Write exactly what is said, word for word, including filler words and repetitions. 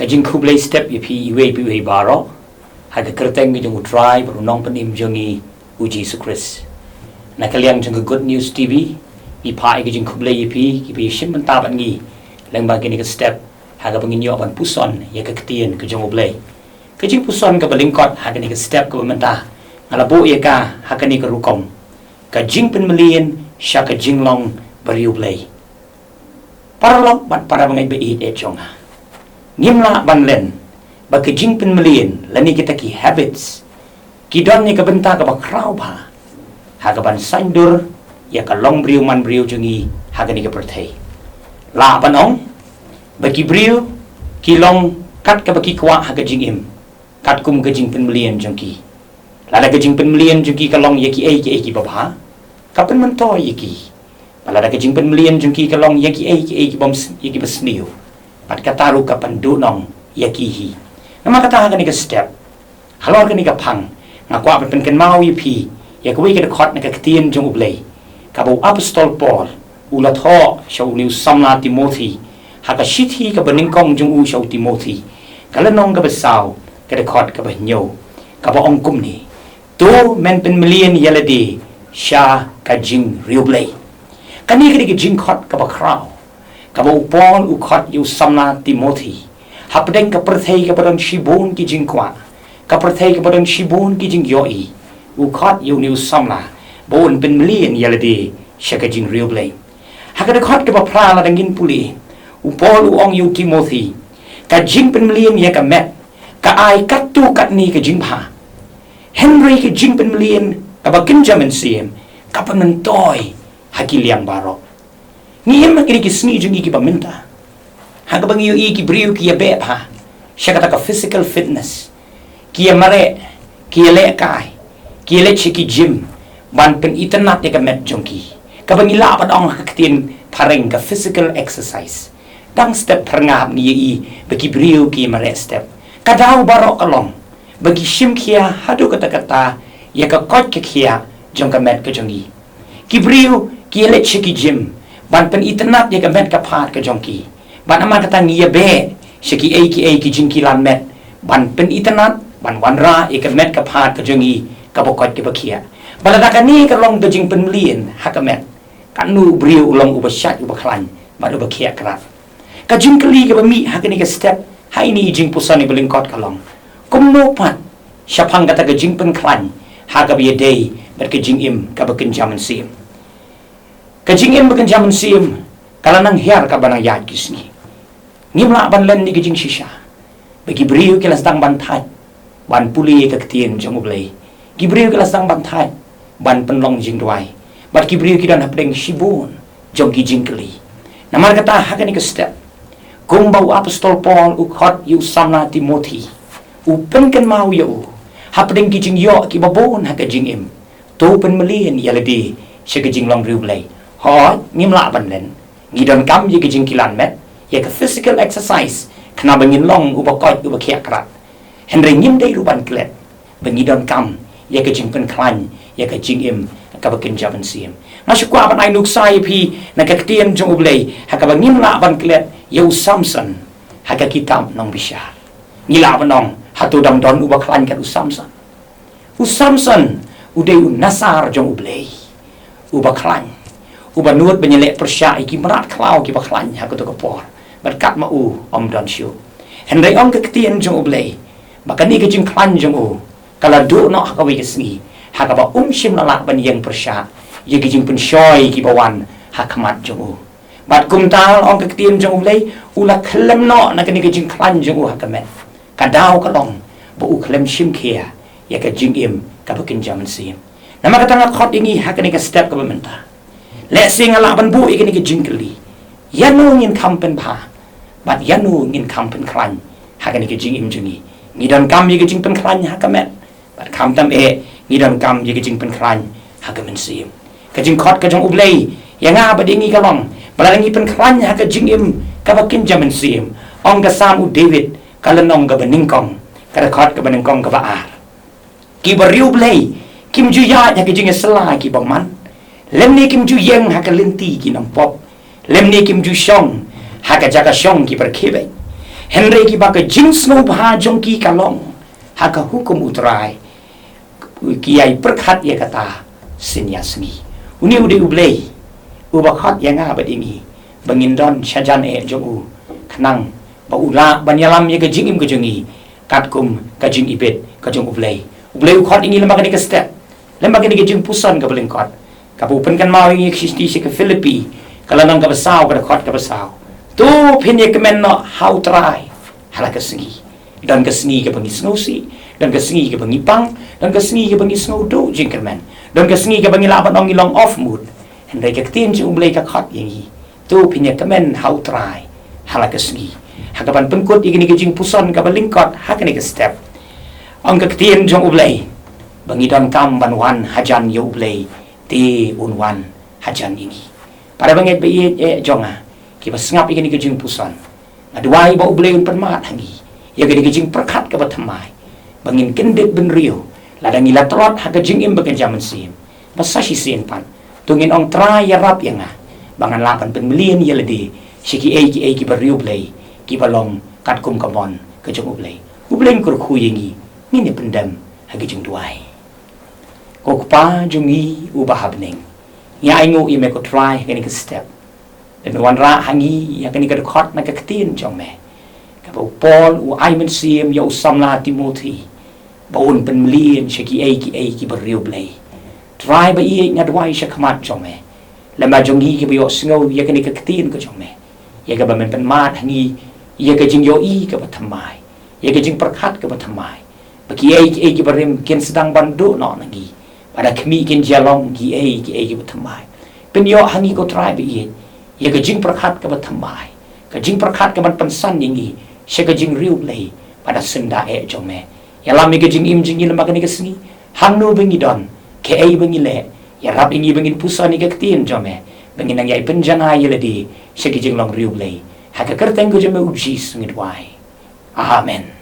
Jingkhublei step ïa phi iwei pa iwei baroh ha ka kyrteng ka jong U Trai bad U Nongpynim jong ngi U Jisu Khrist. Na ka liang jong ka Good News T V ngi phah ïa ka jingkhublei ïa phi kiba ïashim bynta bad ngi lyngba kane ka step ha kaba ngin ïoh ban puson ïa ka ktien ka jong U Blei. Ka jingpuson kaba lyngkot ha kane ka step kaba mynta nga la buh ïa ka ha kane ka rukom: Ka jingpynmlien sha ka jinglong bariewblei. Paralok bad para bangeit ba ïeit jong nga, ngim lah ban len ba ka jingpynmlien lane kita ki habits ki don ïa ka bynta kaba khraw bha ha kaban saiñdur ïa ka longbriew manbriew jong ngi ha kane ka pyrthei. Lah ban ong ba ki briew ki long kat kaba ki kwah ha ka jingim, katkum ka jingpynmlien jong ki. Lada ka jingpynmlien jong ki ka long ïa kiei kiei kiba bha, ka pynmyntoi ïa ki. Bad lada ka jingpynmlien jong ki ka long ïa kiei kiei kiba sniew, bad kata ruh ka pynduhnong ïa ki hi. Namar kata ha kane ka step, halor kane ka phang, nga kwah ban pynkynmaw ïa phi ïa kawei ka dkhot na ka ktien jong U Blei kaba u apostol Paul u la thoh sha une u samla Timothi ha ka shithi kaba nyngkong jong u sha u Timothi, ka lynnong kaba saw, ka dkhot kaba hynñiew, kaba ong kumne: To men pynmlien ïa lade sha ka jingriewblei. Kane ka dei ka jingkhot kaba khraw kaba u Paul u khot ïa u samla Timothi hapdeng ka pyrthei kaba don shibun ki jingkwah, ka pyrthei kaba don shibun ki jingïohi. U khot ïa une u samla ba un pynmlien ïa lade sha ka jingriewblei. Ha ka dkhot kaba phra lada ngin pule, u Paul u ong ïa u Timothi, ka jingpynmlien ïa ka met ka ai katto katne ka jingbha, hynrei ka jingpynmlien kaba kynja mynsiem ka pynmyntoi ha ki liang baroh. Ngi im ha kine ki sngi jong ngi kiba mynta ha kaba ngi ïohi ki briew ki ïa beh bha sha kata ka physical fitness, ki ïa mareh, ki ïa lehkai, ki ïa leit sha ki gym ban pynitynnad ïa ka met jong ki, kaba ngi lah ban ong ha ka ktien phareng ka physical exercise. Dang step phyrngab ngi ïohi ba ki briew ki ïa mareh step. Ka daw baroh ka long ba ki shim khia haduh katta katta ïa ka koit ka khiah jong ka met ka jong ngi. Ki briew ki ïa leit sha ki gym ban pynitynnad ïa ka met ka phad ka jong ki. Bad namar kata ngi ïa beh sha kiei kiei ki jingkilan met ban pynitynnad, ban wanrah ïa ka met ka phad ka jong ngi kaba koit kaba khiah. Bad lada kane ka long ka jingpynmlien ha ka met, katno u briew u long uba shait, uba khlaiñ bad uba khiah krad. Ka jingkylli kaba mih ha kane ka step ha ine i jingpuson iba lyngkot ka long: Kumno pat shaphang kata ka jingpynkhlaiñ ha kaba ïadei bad ka jingim kaba kynja mynsiem? Ka jingim ba kynja mynsiem ka la nang hiar kaba nang ïaid ki sngi. Ngim lah ban len ïa ka jingshisha ba ki briew ki la sdang ban thait ban pule ïa ka ktien jong U Blei. Ki briew ki la sdang ban thait ban pynlong jingduwai. Bad ki briew ki don hapdeng shibun jong ki jingkylli. Namar kata ha kane ka step, kumba u apostol Paul u khot ïa u samla Timothi, u pynkynmaw ïa u hapdeng ki jingïoh kiba bun ha ka jingim: To pynmlien ïa lade sha ka jinglong riewblei. Hooid, ngim lah ban len. Ngi donkam ïa ka jingkilan met, ïa ka physical exercise, khnang ba ngin long uba koit, uba khiah krad. Hynrei ngim dei ruh ban klet ba ngi donkam ïa ka jingpynkhlaiñ ïa ka jingim kaba kynja mynsiem. Nga shu kwah ban ai nuksa ïa phi na ka ktien jong U Blei ha kaba ngim lah ban klet ïa u Samson ha ka kitab Nongbishar. Ngi lah ban ong, hato dang don uba khlaiñ kat u Samson? U Samson u dei u nasar jong U Blei, uba khlaiñ, uba nud ban ïaleh pyrshah ïa ki mrad khlaw kiba khlaiñ ha kato ka por. Bad kat ma u ym don shuh. Hynrei ong ka ktien jong U Blei ba kane ka jingkhlaiñ jong u ka la duh noh ha kawei ka sngi ha kaba um shym la lah ban ïeng pyrshah ïa ki jingpynshoi kiba wan ha khmat jong u. Bad kumta, ong ka ktien jong U Blei, u la khlem noh na kane ka jingkhlaiñ jong u ha ka met. Ka daw ka long ba u khlem shim khia ïa ka jingim kaba kynja mynsiem. Namar kata nga khot ïa ngi ha kane ka step kaba mynta. Lehse nga lah ban buh ïa kane ka jingkylli: Ïano ngin kham pynbha bad ïano ngin kham pynkhlaiñ ha kane ka jingim jong ngi? Ngi donkam ïa ka jingpynkhlaiñ ha ka met, bad khamtam eh ngi donkam ïa ka jingpynkhlaiñ ha ka mynsiem. Ka jingkhot ka jong U Blei ïa nga bad ïa ngi ka long ba lada ngi pynkhlaiñ ha ka jingim kaba kynja mynsiem, ong ka Salm u David, ka lynnong kaba nyngkong, ka dkhot kaba nyngkong, kaba ar: Kiba riewblei kim ju ïaid ha ka jingïasyllai ki bymman, lymne kim ju ïeng ha ka lynti ki nongpop, lymne kim ju shong ha ka jaka shong ki bakhraw. Hynrei kiba ka jingsngewbha jong ki ka long ha ka hukum U Trai, ki ïai pyrkhat ïa kata sien ïa sngi. Une u dei U Blei uba khot ïa nga bad ïa ngi ba ngin don shajan eh jong u, khnang ba u lah ban ïalam ïa ka jingim ka jong ngi katkum ka jingibit ka jong U Blei. U Blei u khot ïa ngi lem bad kane ka step, lem bad kane ka jingpuson kaba lyngkot, kaba u pynkynmaw ïa ngi, ka shithi sha ki Philippi, ka lynnong kaba saw, ka dkhot kaba saw: To phin ïa kmen noh ha U Trai ha la ka sngi. Don ka sngi kaba ngi sngewsih, don ka sngi kaba ngi pang, don ka sngi kaba ngi sngew duh jingkyrmen, don ka sngi kaba ngi lah ban ong ngi long off mood. Hynrei ka ktien jong U Blei ka khot ïa ngi: To phin ïa kmen ha U Trai ha la ka sngi. Ha kaban pynkut ïa kane ka jingpuson kaba lyngkot ha kane ka step, ong ka ktien jong U Blei ba ngi donkam ban wan hajan ïa U Blei, te un wan hajan ïa ngi. Para bangeit ba ïeit eh jong nga, kiba sngap ïa kane ka jingpuson, nga duwai ba U Blei un pynmad ha ngi ïa kane ka jingpyrkhat kaba thymmai, ba ngin kyndit bynriew lada ngi la tlot ha ka jingim ba kynja mynsiem. Ba sa shisien pat, to ngin ong: Trai, ïarap ïa nga ba ngan lah ban pynmlien ïa lade sha kiei kiei kiba riewblei, kiba long katkum ka mon ka jong U Blei. U Blei un kyrkhu ïa ngi. Ngin ïa pyndem ha ka jingduwai. Ko Kpa jong ngi uba ha bneng, ngi ainguh ïa me ko Trai ha kane ka step. Lada me wanrah ha ngi ïa kane ka dkhot na ka ktien jong me, kaba u Paul u ai mynsiem ïa u samla Timothi ba un pynmlien sha kiei kiei kiba riewblei. Trai ba ïeit, nga duwai sha khmat jong me, lem bad jong ngi kiba ïohsngew ïa kane ka ktien ka jong me, ïa kaba men pynmad ha ngi ïa ka jingïohi kaba thymmai, ïa ka jingpyrkhat kaba thymmai, ba kiei kiei kiba rim kin sdang ban duh noh na ngi, ba da khmih kin jia long kiei kiei kiba thymmai. Pynïoh ha ngi ko Trai ba ïeit ïa ka jingpyrkhat kaba thymmai, ka jingpyrkhat kaban pynsan ïa ngi sha ka jingriewblei, ba da syndah eh jong me. Ïalam ïa ka jingim jong ngi lem bad kane ka sngi, hangno ba ngi don, kaei ba ngi leh, ïarap ïa ngi ba ngin puson ïa ka ktien jong me, ba ngin nang ïai pynjanai ïa lade sha ka jinglong riewblei. Ha ka kyrteng ka jong me U Jisu ngi duwai. Amen.